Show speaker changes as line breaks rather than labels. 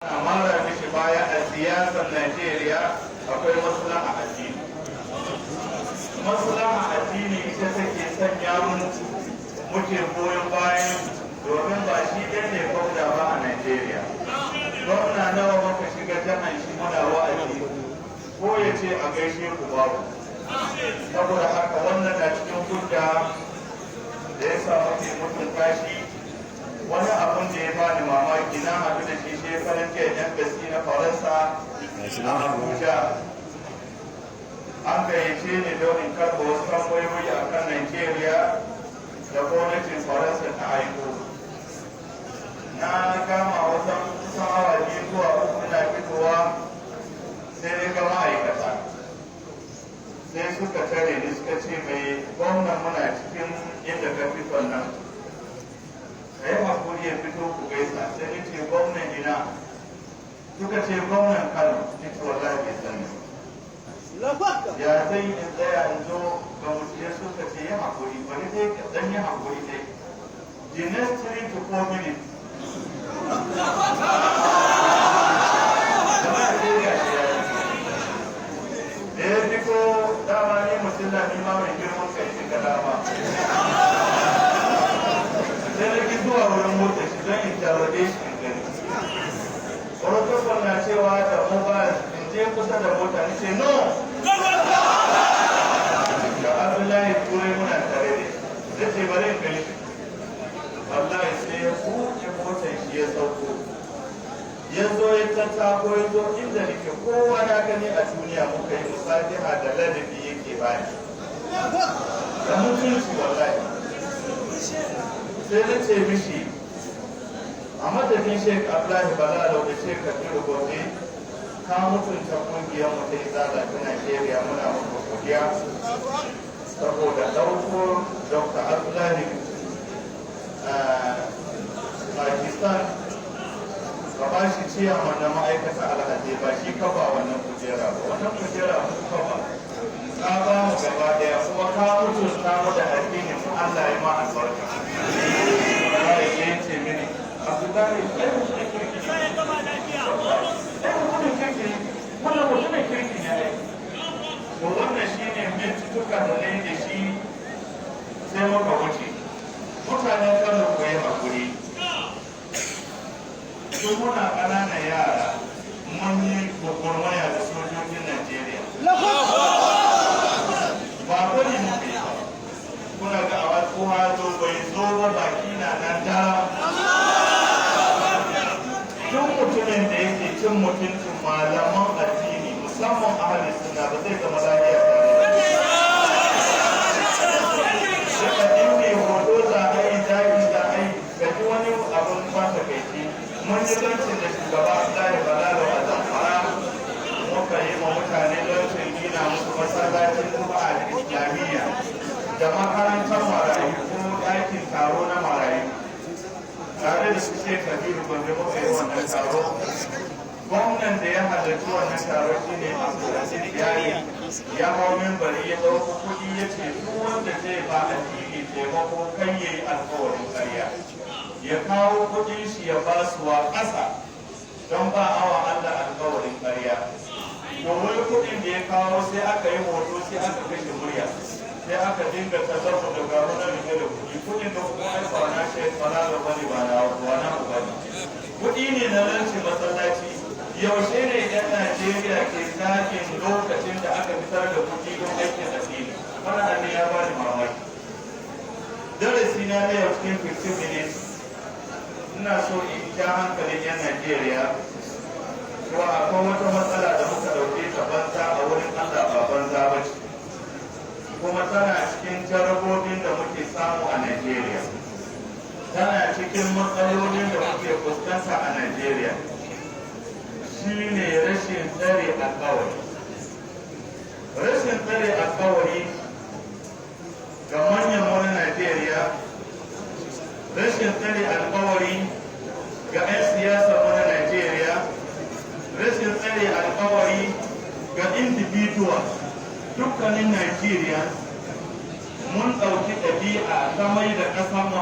Mara mishi baya a siyasar Najeriya, akwai maslaha addini. Maslaha addini ita take sanya mu muke goyon bayan, domin ba shi ɗaya ne gwamna ba a Najeriya. Gwamna nawa muka shiga jihar shi muna wa'azi, ko ya ce a gaishe ku, babu. Saboda haka wannan na cikin hujja da ya sa muke mutunta shi. Wani abun da ya bani mamaki, na haɗu da shi shekaran jiya embassy na Faransa a Abuja. An gayyace ni don in karɓa wasu tambayoyi a kan Najeriya da gwamnatin Faransa ta aiko. Na gama wasan kusan awa 2 zuwa 3 na fitowa, sai na ga ma'aikata, sai suka tare ni, suka ce, "Mai gwamnan muna cikin inda ka fito nan, ka yi hakuri ya fito ku gaisa." Sai ni ce, "Gwamnan ina?" Suka ce, "Gwamnan Kano." Ni ce, "Wallahi bai sani ya zai in tsaya in zo ga mutum." Suka ce, "Yi hakuri, bari dai ka dan yi hakuri dai." The next 3 to 4 minutes, jama'a, sai ga shi ya fito. Da ya fito, dama ni mutum na nima mai girman kai, shi ga dama sai na ki zuwa wurin mota shi don in tarwade shi in gani. Protocol na cewa da mobile in je kusa da mota. Ni ce, "No." Da Abdullahi Turai muna tare da shi, zai ce bari in gani shi. Wallahi sai ya buɗe motar shi, ya sauko, ya zo ya tattako, ya zo inda nake. Kowa na gani a duniya, muka yi musafiha da ladabi yake bani da mutunci. Wallahi sai na ce mishi, a madadin Sheikh Abdullahi Balalau da Sheikh Kabiru Gombe, ka mutunta kungiyar mu ta Izala ta Najeriya. Muna muku godiya saboda ɗauko Dr. Abdullahi Pakistan ka ba shi ciyaman na ma'aikata alhaji. Ba shi ka ba wannan kujera ba, wannan kujera mu ka ba. Ka ba mu gaba daya, kuma ka mutunta mu da addini mu. Allah ya ma albarka. Wallahi sai ya ce mini, "Abdullahi, ai mutumin kirki ne, ai mutumin kirki ne, wannan mutumin kirki ne ai." To, wannan shine mintuka da na yi da shi, sai muka wuce. Mutanen Kano, ku yi hakuri. Tun muna ƙananan yara mun yi gwagwarmaya da sojojin Najeriya. Ba bari muka yi ba. Kuna ga a wasu hazo bai zo ba, baki na nan dara. Duk mutumin da yake cin mutuncin malaman addini, musamman ahli sunna, ba zai zama lafiya tare da shi. In mai hoto za a yi, zagi za a yi. Gaji wani abun ba takaici, mun yi launching da shugaba Abdullahi Balalau a Zamfara. Muka yi ma mutane launching, gina musu masallacin Juma'a da Islamiyya da makarantar marayu ko ɗakin taro na marayu. Tare da su Sheikh Kabiru Gombe muka yi wannan taro. Gwamnan da ya halarci wannan taro shine Abdulaziz Yari. Ya hau mimbari, ya ɗauko kuɗi, ya ce duk wanda zai ba addini taimako kan yayi alkawarin ƙarya, ya kawo kuɗin shi ya ba su wa ƙasa, don ba awa Allah alkawarin ƙarya. To, wai kuɗin da ya kawo, sai aka yi hoto, sai aka kashe murya, sai aka dinga tazarru da garu na rike da kuɗi. Kuɗin da kuma ai ba na shi fara bane, ba na ba na ku bane, kuɗi ne na rance masallaci. Yaushe ne yan Najeriya ke sakin lokacin da aka fitar da kuɗi don aikin addini? Wannan abin ya bani mamaki. Darasi na na yau cikin 15 minutes, ina so in ja hankalin yan Najeriya cewa akwai wata matsala da muka ɗauke ta banza, a wurin Allah ba banza ba ce, kuma tana cikin jarabobin da muke samu a Najeriya, tana cikin matsalolin da muke fuskanta a Najeriya, shine rashin tsare alkawari. Rashin tsare alkawari ga manyan wani Najeriya, rashin tsare alkawari ga 'yan siyasa wani Najeriya, rashin tsare alkawari ga individual. Dukkanin Najeriya mun ɗauki ɗabi'a ta mai da ƙasar mu